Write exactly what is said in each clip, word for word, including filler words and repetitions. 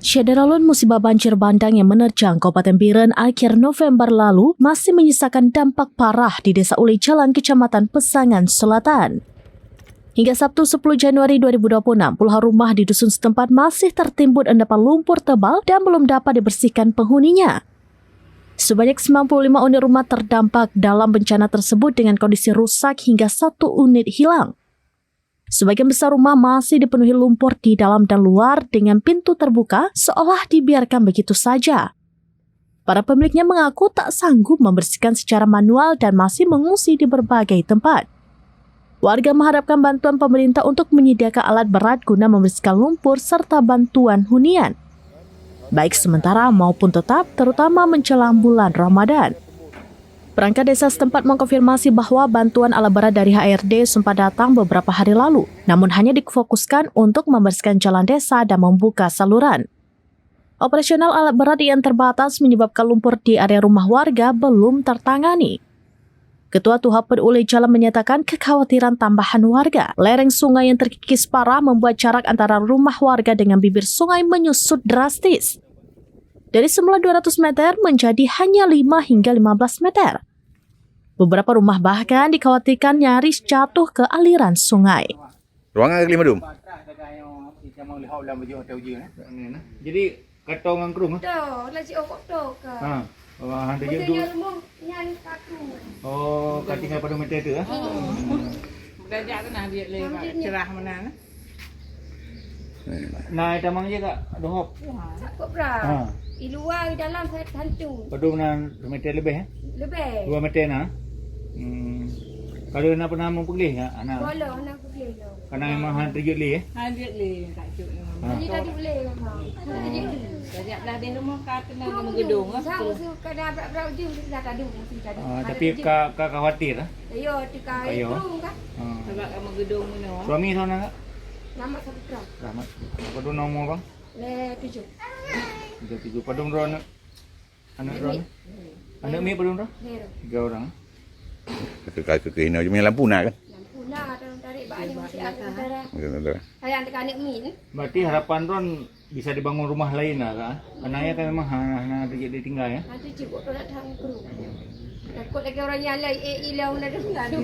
Syedara lôn, musibah banjir bandang yang menerjang Kabupaten Bireuen akhir November lalu masih menyisakan dampak parah di Desa Ulé Jalan, Kecamatan Pesangan Selatan. Hingga Sabtu, sepuluh Januari dua ribu dua puluh enam, puluhan rumah di dusun setempat masih tertimbun endapan lumpur tebal dan belum dapat dibersihkan penghuninya. Sebanyak sembilan puluh lima unit rumah terdampak dalam bencana tersebut dengan kondisi rusak hingga satu unit hilang. Sebagian besar rumah masih dipenuhi lumpur di dalam dan luar dengan pintu terbuka seolah dibiarkan begitu saja. Para pemiliknya mengaku tak sanggup membersihkan secara manual dan masih mengungsi di berbagai tempat. Warga mengharapkan bantuan pemerintah untuk menyediakan alat berat guna membersihkan lumpur serta bantuan hunian, baik sementara maupun tetap, terutama menjelang bulan Ramadan. Perangkat desa setempat mengkonfirmasi bahwa bantuan alat berat dari H R D sempat datang beberapa hari lalu, namun hanya difokuskan untuk membersihkan jalan desa dan membuka saluran. Operasional alat berat yang terbatas menyebabkan lumpur di area rumah warga belum tertangani. Ketua Tuhapet Ulé Jalan menyatakan kekhawatiran tambahan warga. Lereng sungai yang terkikis parah membuat jarak antara rumah warga dengan bibir sungai menyusut drastis. Dari semula dua ratus meter menjadi hanya lima hingga lima belas meter. Beberapa rumah bahkan dikhawatirkan nyaris jatuh ke aliran sungai. Ruangan ka lima dum. Jadi, katong ngon krueng, eh? Toh, lah cik okok toh ka. Ha. Oh, han tajak. Betul dua. Dia rumah nyan kaku. Oh, ka tinggai padum meter tu, eh? Hmm. Berajak tu nah, dia le. Nah, dia cerah mana, eh? Nah, tamang je, Kak, dohop. Wah, tak kok bra. Ha. Di luar, di dalam, saya hantu. Padum na meter lebih, eh? Lebih. Dua meter na? Hmm. Kalau na pernah meupeugléh, Kak, anak? Belum, na. Karena memang han tajak lé, eh? Han tajak lé, tak cuk memang. Ha. Jadi tadi boleh, memang. Hmm. Tajak belah deh rumah ka kena kru gedung, ah. Sama su kada brat-brat ujung, sudah tadu, mesti tadu. Ah, tapi ka, ka khawatir, ah? Ya, tu ka kru kan. Ah. Sebab ka meugedung meunoe. Suami sana, Kak? Rahmat Saputra. Rahmat. Apa tu nama, bang? Le tujuh. Tiga tujuh. Padum droe anak? Anak droe? Anak mi padum droe? Tiga orang. Keu, keu, keu hina cuma lampu na kan? Lampu na, tolong tarik bak ni, masih ada sementara. Ada sementara. Saya hantar anak mi ni. Berarti harapan droe bisa dibangun rumah lain lah, kan? Karena ya kan memang hana, hana terjadi tinggal, ya? Nanti cikgu tu nak tahu kru. Takut lagi orang yang lain, eh, hilang dah tu.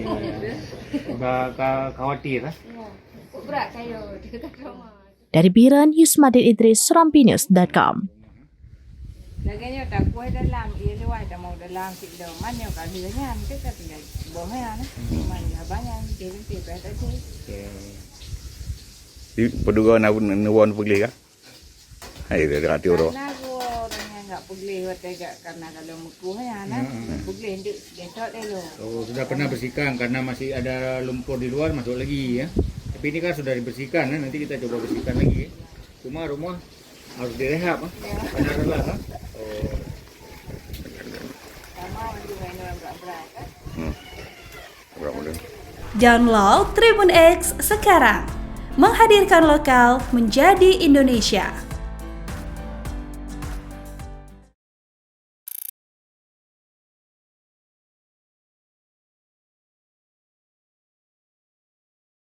Udah ka-, khawatir, eh? Ya. Takut berat saya, dia kata rumah. Dari Bireuen, Yusmadin Idris, serampinews dot com. Lagèe nyoe takueh dalam, ie luwai tamong dalam, cit doman nyoe ka lheueh nyan, teuka tinggai boh nyan, man haba nyan, teuka teuka teuka. Okey. Di, peue duga na neuwoe neupeugléh ka? Hai, dah hati uroe. Karena gua orang yang enggak peugléh watèe gak, karena kalau meukuh ya, nah. Hmm. Peugléh dek, getok deh lo. Oh, sudah pernah bersihkan karena masih ada lumpur di luar masuk lagi ya. Tapi ini kan sudah dibersihkan ya, nanti kita coba bersihkan lagi ya. Cuma rumah harus direhab, ah. Ya. Karena lelah, ah. Oh. Sama macam main orang berat-berat, kan? Hmm. Orang muda. Download Tribun X sekarang. Menghadirkan lokal menjadi Indonesia.